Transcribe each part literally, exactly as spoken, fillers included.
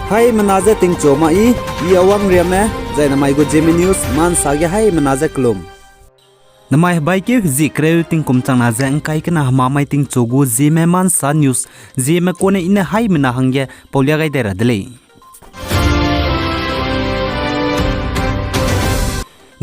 Haimena je tingchu ma i, i Awang Riame, zai namai gu Zeme News, mansa ge haimena je kelum. Namai hebaikeu hezie kereu tingkum changna ze ngkai kena hemamai tingchu gu Zeme Mansa News, Zeme kone i ne haimena hangge paulia gai dai ra de lei.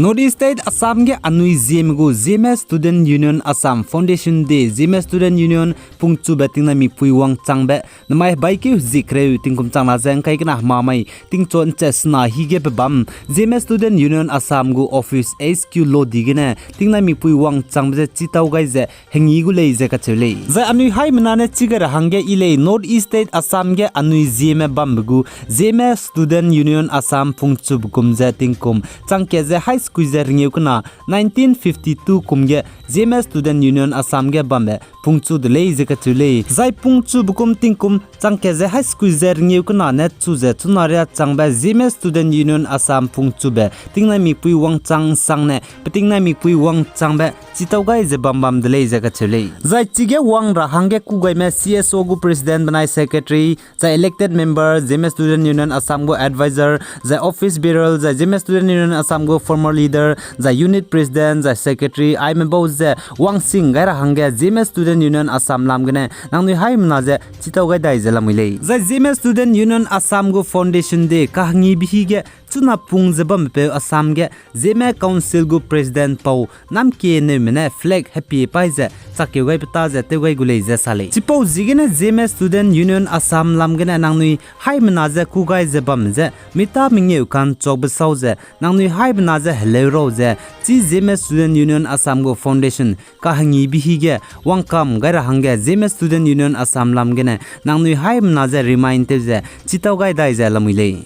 North East State Assam ge anui Zeme gu Zeme Student Union Assam Foundation Day, Zeme Student Union pungchube tingnaimikpui wangchangbe, namai hebaikeu hezie kereu tingkum changna ze ngkai kena hemamai tingchu nche sena hi ge bebam, Zeme Student Union Assam gu office H Q lo di gene tingnaimikpui wangchangbe ze chitau gai ze hengi gu lei ze kacheu lei. Zai anui haimena ne chi gai ra hangge i lei North East State Assam ge anui Zeme bambe gu Zeme Student Union Assam pungchube gum ze tingkum changkat ze hai sekui ze rengeu kena nineteen fifty two kum ge Zeme Student Union Assam ge bambe pungchu de lei ze kacheu lei. Zai pungchube kum tingkum changkat ze hai sekui ze rengeu kena ne chu ze chuna riâ changbe Zeme Student Union Assam pungchube tingnaimikpui wangchang sangne pe tingnaimikpui wangchangbe chitau gai ze bam bam de lei ze kacheu lei. Zai chige wang ra hangge kugaime C S O gu president benai secretary, zai elected member, Zeme Student Union Assam gu advisor, zai office bearer, zai Zeme Student Union Assam gu former leader, zai unit president, zai secretary, aime bau ze wangsing gai ra hangge Zeme Student Union Assam lam gene nangnui haimena ze chitau gai dai ze lamui lei. Zai Zeme Student Union Assam gu Foundation Day kahengi bihi ge chuna pung ze bampeu Assam ge Zeme Council gu president pau Namkie Newme ne flag hepie pai ze chakeu gai peta ze tew gai gu lei ze sa lei. Chipau ziegene Zeme Student Union Assam lam gene nangnui haimena ze kugai ze bam ze mita mengeu ka'nchuakbe sau ze nangnui haimena ze heleu rau ze chi Zeme Student Union Assam gu foundation kahengi bihi ge wangkam gai ra hangge Zeme Student Union Assam lam gene nangnui haimena ze remind tew ze chitau gai dai ze lamui lei.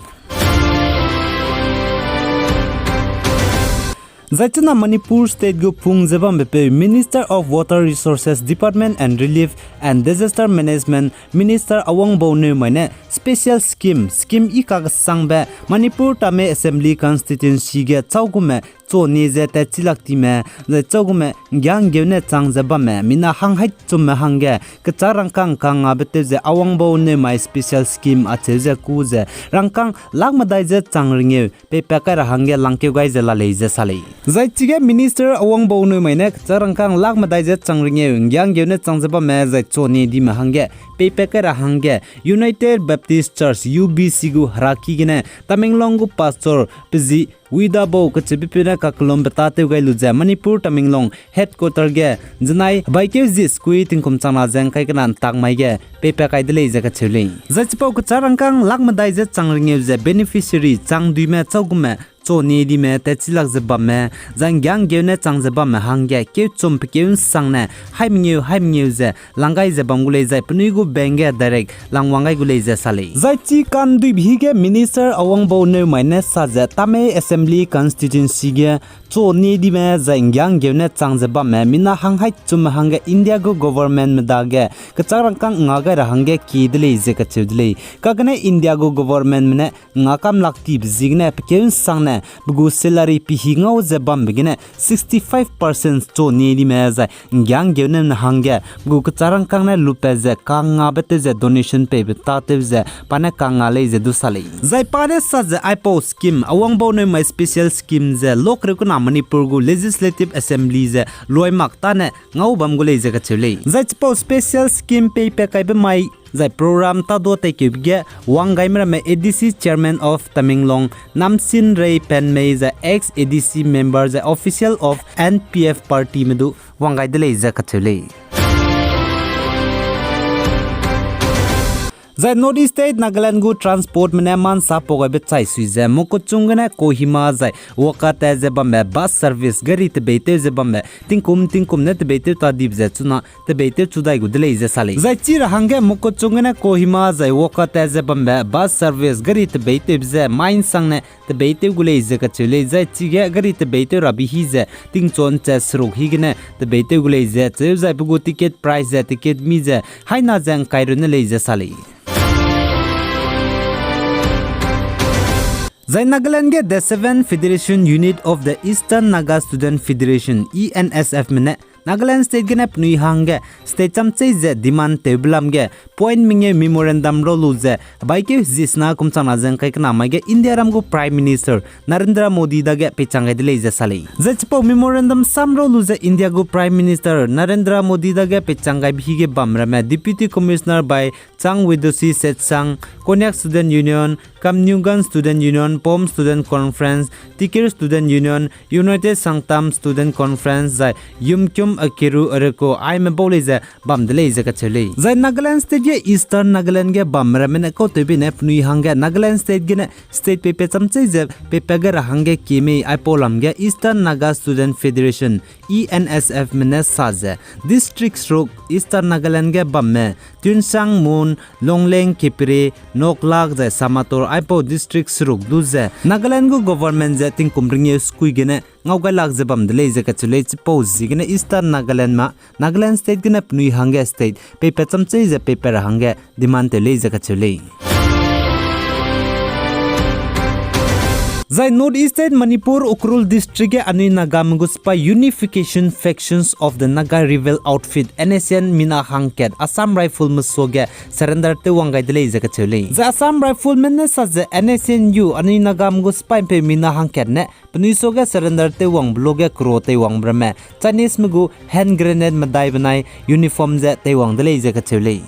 Zai chuna Manipur State gu pung ze bambepeu Minister of Water Resources Department and Relief and Disaster Management Minister Awangbou Newmai ne special scheme, scheme i kakesangbe Manipur Tamei Assembly Constituency ge chaugume chone ze tatchilak time, zai chaugume nggianggeu ne chang ze bamme mina hang haichumme hangge kechâk rangkâng kangngabe tew ze Awangbou Newmai special scheme acheu ze ku ze rangkâng lak medai ze chang rengeu peipat kai ra hangge langkeu gai ze la lei ze sa lei. Zai chige Minister Awangbou Newmai ne kechâk rangkâng lak medai ze chang rengeu nggianggeu ne chang ze bamme zai chone dime hangge peipat kai ra hangge United Baptist Church, U B C gu heraki gene Tamenglong gu pastor pe zi Widabou kacheubepeu ne kakellumbe tâtew gai lu ze Manipur Tamenglong headquarter ge zenai hebaikeu zi sekui tingkum changna ze ngkai kena ntak mai ge peipat kai de lei ze kacheu lei. Zai chipau kechâk rangkâng lak medai ze chang rengeu ze beneficiary chang duime chaugume chone dime tatchilak ze bamme, zai nggianggeu ne chang ze bamme hangge keuchum pekeu nsangne hai mengeu hai mengeu ze lang gai ze bam gu lei zai penui gu bank ge direct langwang gai gu lei ze sa lei. Zai chi ka'nduibe hige Minister Awangbou Newmai ne sa ze Tamei Assembly Constituency ge chone dime zai nggianggeu ne chang ze bamme mina hang haichumme hangge India gu governmentme dage kechâk rangkâng nga gai ra hangge kie de lei ze kacheu de lei. Kagene India gu governmentme ne nga kamlak tibe ziegene pekeu nsangne pe gu salary pihi ngau ze bambe gene sixty-five percent chone dime zai nggianggeu ne hangge pe gu kechâk rangkâng ne lupat ze kangngabe tew ze donation peibe tâtew ze pa ne kangnga lei ze du sa lei. Zai pa ne sa ze aipau scheme, Awangbou Newmai special scheme ze lokreu kena Manipur gu Legislative Assembly ze luai mak tâne ngau bam gu lei ze kacheu lei. Zai chipau special scheme peipat kaibe mai zai program tâdua taikeube ge wang gaime ramme A D C Chairman of Tamenglong, Namsin Rei Penmei zai ex A D C member zai official of N P F partyme du wang gai de lei ze kacheu lei. Zai North East State Nagaland gu transportme ne mansa pau gaibe chai sui ze Mokokchung gene Kohima zai Wokha tat ze bambe bus service gari tebeitew ze bambe tingkum tingkum ne tebeitew ta dibe ze chuna tebeitew chu dai gu de lei ze sa lei. Zai chi ra hangge Mokokchung gene Kohima zai Wokha tat ze bambe bus service gari tebeitewbe ze mai nsangne tebeitew gu lei ze kacheu lei. Zai chige gari tebeitew rabe hi ze tingchon chat seruk hi gene tebeitew gu lei ze cheu zai pe gu ticket price ze ticket mi ze haina ze ngkai runne lei ze sa lei. Zai Nagaland ge the seventh Federation Unit of the Eastern Naga Student Federation, E N S Fme ne Nagaland State gene penui hangge state chamchei ze demand tewbe lam ge point mengeu memorandum ra lu ze hebaikeu hezi sena kum changna ze ngkai kena mai ge Indiaram gu Prime Minister Narendra Modi dage peichang gai de lei ze sa lei. Zai chipau memorandum sam ra lu ze India gu Prime Minister Narendra Modi dage peichang gaibe hige bam ramme Deputy Commissioner by Changwedoshi Setsang, Konyak Student Union, Kamnyungan Student Union, Pom Student Conference, Tikir Student Union, United Sangtam Student Conference zai Yumkyum Akeru Areko aime bau lei ze bam de lei ze kacheu lei. Zai Nagaland State ge Eastern Nagaland ge bamme ramme ne kautewbe ne penui hangge Nagaland State gene state peipat chamchei ze peipat gai ra hangge kie mei aipau lam ge Eastern Naga Student Federation, E N S F me ne sa ze, district seruk Eastern Nagaland ge bamme Tuensang, Mon, Longleng, Kiphire, Noklak zai Shamator aipau district seruk du ze Nagaland gu government ze tingkum ringeu sekui gene ngau gailak ze bam de lei ze kacheu lei. Chipau ziegene Eastern Nagaland ma Nagaland State gene penui hangge state peipat chamchei ze peipat ra hangge demand tew lei ze kacheu lei. Zai North East State Manipur Ukhrul District ge anui Nagame gu sipai Unification Factions of the Naga Rebel Outfit, N S N, mina hangkat Assam Rifle me suage surrender tew wang gai de lei ze kacheu lei. Zai Assam Rifle me ne sa ze N S N U anui Nagame gu sipai mpeu mina hangkat ne penui suage surrender tew wangbe luge kero tew wangbe ramme Chinese me gu hand grenade medai benai uniform ze tew wang de lei ze kacheu lei.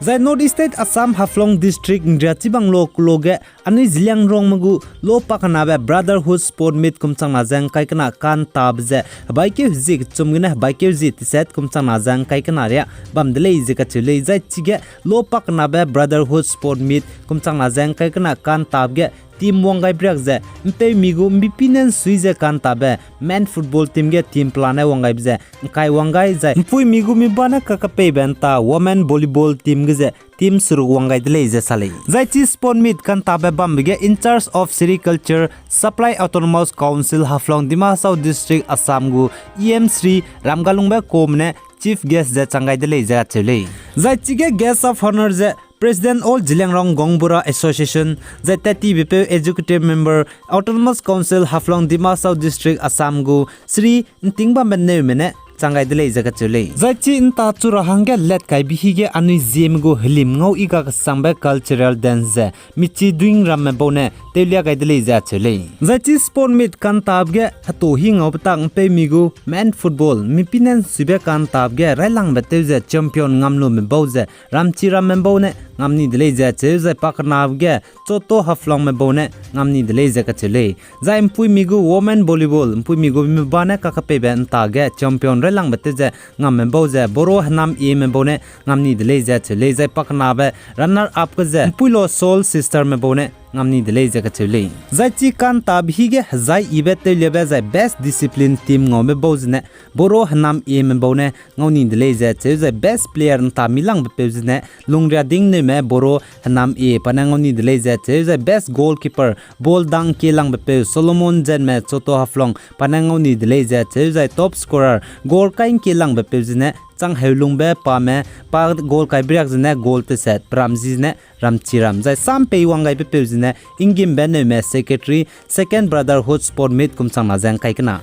Zai North East State Assam Haflong District Ngria Chibang lo kulo ge anui Zeliangrongme gu lo pakenabe Brotherhood Sport Meet kum changna ze ngkai kena kantabe ze hebaikeu hezi kechum gene hebaikeu hezi teset kum changna ze ngkai kena ria bam de lei ze kacheu lei. Zai chige lo pakenabe Brotherhood Sport Meet kum changna ze ngkai kena kantabe ge team wang gai briak ze mpeumi gu mbipi ne nsui ze kantabe men football team ge team pelane wang gaibe ze ngkai wang gai zai mpuimi gu miba ne kakapeibe nta women volleyball team ge ze team seruk wang gai de lei ze sa lei. Zai chi sport meet kantabe bambe ge in charge of Sericulture Supply Autonomous Council Haflong Dima Hasao District Assam gu E M Shri Ramgalungbe Kom ne chief guest ze chang gai de lei ze acheu lei. Zai chige guest of honour ze President All Zeliangrong Gaonbura Association, zai tattibe peu Executive Member, Autonomous Council Haflong Dima Hasao District Assam gu Shri Ntingbambe Neume ne chang gai de lei ze kacheu lei. Zai chi nta chu ra hangge let kaibe hige anui Zeme gu helim ngau i ga kesangbe cultural dance ze michi duing ramme bau ne tewlia gai de lei ze acheu lei. Zai chi sport meet kantabe ge heto hi ngaube tak mpeumi gu men football mipi ne nsuibe kantabe ge railangbe tew ze champion ngam lume bau ze ramchi ramme bau ne ngam ni de lei ze acheu zai pakenabe ge Choto Haflongme bau ne ngam ni de lei ze kacheu lei. Zai mpuimi gu women volleyball mpuimi gu miba ne kakapeibe nta ge champion railangbe tew ze ngamme bau ze Boro Henam Eme bau ne ngam ni de lei ze acheu lei. Zai pakenabe runner up ge ze Mpuilo Soul Sisterme bau ne ngam ni de lei ze kacheu lei. Zai chi kantabe hige hezai ibe tewliabe zai best discipline team ngaube bau zene Boro Henam Eme bau ne ngau ni de lei ze acheu zai best player nta milangbe peu zene Lungriading Neume Boro Henam E pa ne ngau ni de lei ze acheu zai best goalkeeper ball dang kelangbe peu Solomon Zenme Choto Haflong pa ne ngau ni de lei ze acheu zai top scorer goal kai nkelangbe peu zene Changheulungbe Pame pa goal kai briak zene goal teset peram zi zene ramchi ram zai sam pei wang gaibe peu zene Nggimbe Neume secretary Second Brotherhood Sport Meet kum changna ze ngkai kena.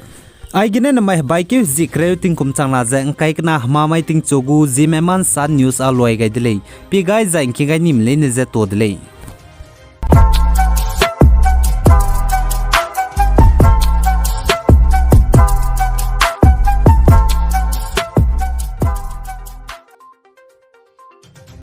Aigene namai hebaikeu zi kereu tingkum changna ze ngkai kena hemamai tingchu gu Zeme Mansa News a luai gai de lei. Pie gai zai ngki gai nime leine ze to de lei.